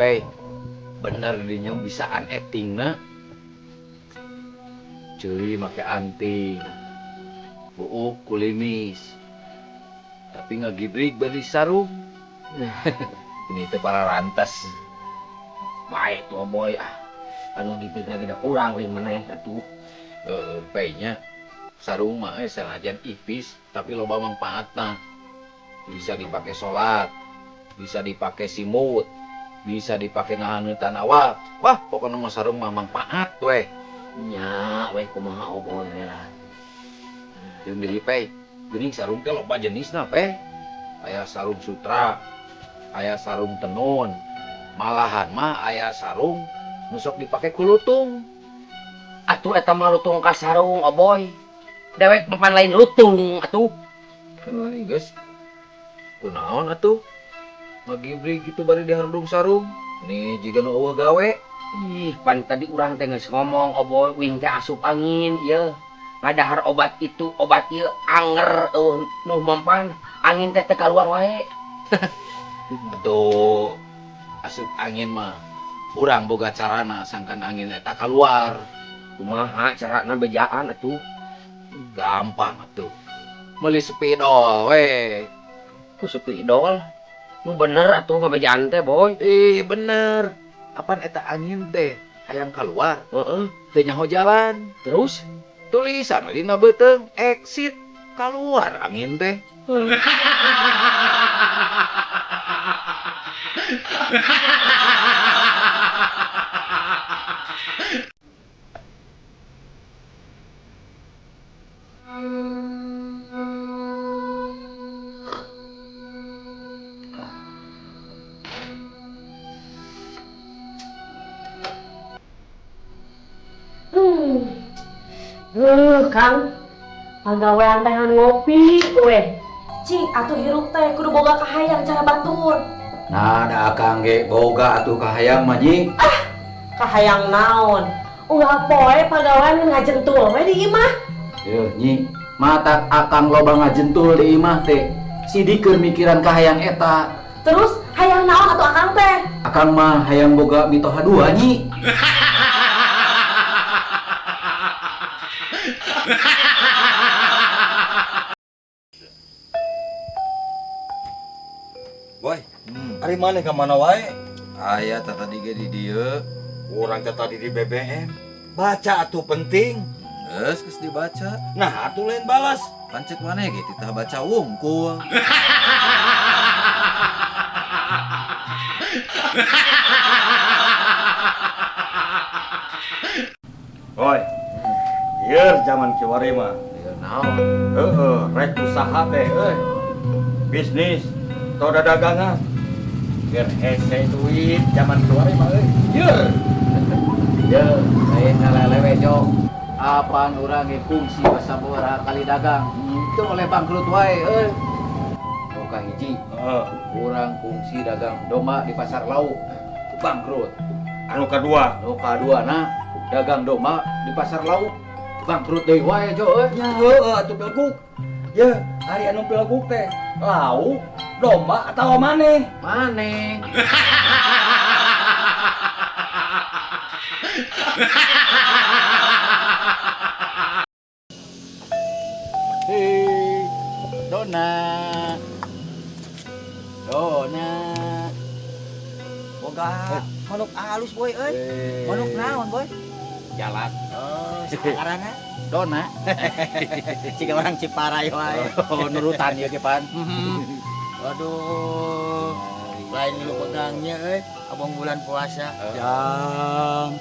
Pei, bener dinya bisaan actingna. Ceuli make anting. Buuk kulimis. Tapi ngagibrig bari sarung. Ini teh para rantas. Baik tuh boy ah. Anu gibrig lagi da urang lain maneh atuh. Heeh, Pei nya. Sarung mah sanajan ipis tapi loba mangpaatna. Bisa dipake salat, bisa dipake simut, bisa dipake ngahaneutan awak. Wah, pokona mah sarung mah mangpaat weh. Nya weh kumaha oboy lah. Jeung deui Pei, geuning sarung teh loba jenisna Pei. Aya sarung sutra, aya sarung tenun, malahan mah aya sarung nu sok dipake ku lutung. Atuh eta mah lutung ka sarung oboy. Dewek mah pan lain lutung atuh. Euy geus. Kunaon atuh? Ngagibrig kitu bari diharudung sarung. Nih jiga nu eueuh gawe. Ih, pan tadi urang teh geus ngomong oboy uing teh asup angin ieu. Ngadahar obat itu, obat ieu anger eueuh nu mempan angin teh teu kaluar wae. Atuh asup angin mah urang boga carana sangkan angin eta kaluar. Kumaha carana bejaan atuh? Gampang atuh. Meuli spidol we. Ku spidol? Nu bener atuh ngabejaan teh, Boy. Ih, bener. Apan eta angin teh hayang kaluar. Heeh. Teu nyaho jalan. Terus tulisan dina beuteung exit kaluar angin teh. Kang, pagawean teh ngopi weh. Cing, atuh hirup teh kudu boga kahayang cara batur. Nah, da akang ge boga atuh kahayang mah nyi. Ah, kahayang naon? Unggal poe pagawean ngajentul we di imah. Yeuh nyi, matak akang loba ngajentul di imah teh. Sidikeun mikiran kahayang eta. Terus hayang naon atuh akang teh? Akang mah hayang boga mitoha dua nyi. Boy, ari maneh ka mana wae? Aya tah tadi ge di dieu. Urang teh tadi di BBM. Baca atuh penting. Geus geus dibaca. Nah, atuh lain balas. Pan ceuk maneh ge titah baca wungkul. Boy. Ieu zaman kiwari mah. Ieu naon? Heeh, rek usaha teh euy. Bisnis atau dagangan. Biar hese duit zaman kiwari mah euy. Ieu. Ye, lain ngalelewe jok. Apaan urang ge kungsi sabaraha kali dagang. Teu oleh bangkrut wae euy. Nu kahiji, heeh, urang kungsi dagang domba di pasar lauk. Bangkrut. Anu kadua? Nu kadua na dagang domba di pasar lauk. Bangkrut deui wae jo euy. Ya heueuh atuh beleguk. Ye, ari anu beleguk teh lauk, domba atawa maneh? Maneh. Hei, Dona. Dona. Boga manuk alus boy euy. Manuk naon boy? Jalak. Oh, sakarana? Dona. Jika orang Ciparai wae. Oh, nurutan ieu ge pan. Waduh. Lain lu pegangnya euy, abang bulan puasa. Jang.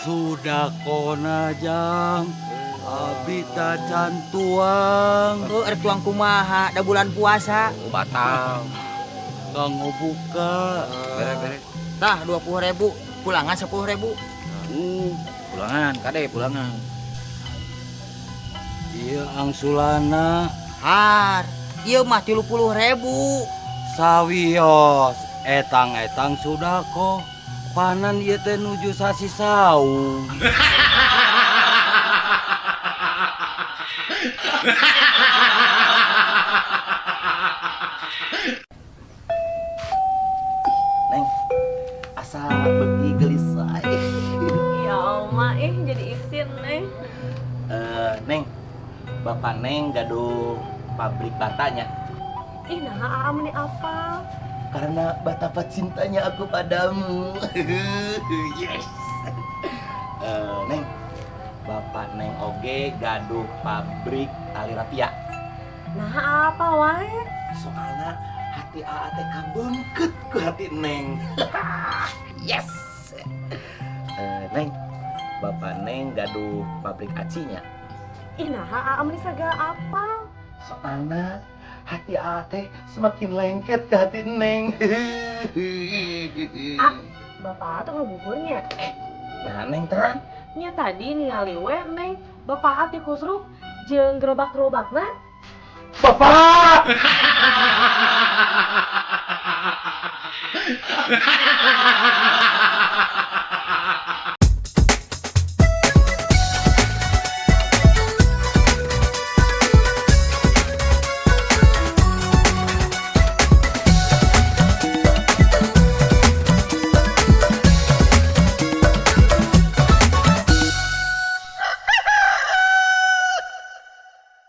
Sudah kona jang. Abi tacan tuang. Heuh, erek tuang kumaha da bulan puasa. Oh, batal. Kanggo buka. Bere-bere. Tah 20.000, pulangan 10.000. Pulangan, kade pulangan. Ieu angsulana. Har, ieu mah 30.000. Sawios, etang-etang sudah kok. Panan ieu teh nuju sasi saung. Eh, Neng, Bapak Neng gaduh pabrik batanya. Ih, nah aa meni apa? Karena betapa cintanya aku padamu. Yes. Eh, Neng, Bapak Neng oge gaduh pabrik tali rapia. Nah, apa wae? Soalnya hati Aa teh kabengket ku hati Neng. Yes. Eh, Neng, Bapak Neng gaduh pabrik acinya. Ih, nah aa meni sagala apa? Soalnya hati Aa teh semakin lengket ke hati Neng. Ah. Bapak tuh ngabuburnya. Nah, Neng terang. Nya tadi ningali we Neng, Bapak ati kusruk jeung gerobak-gerobakna. Bapak!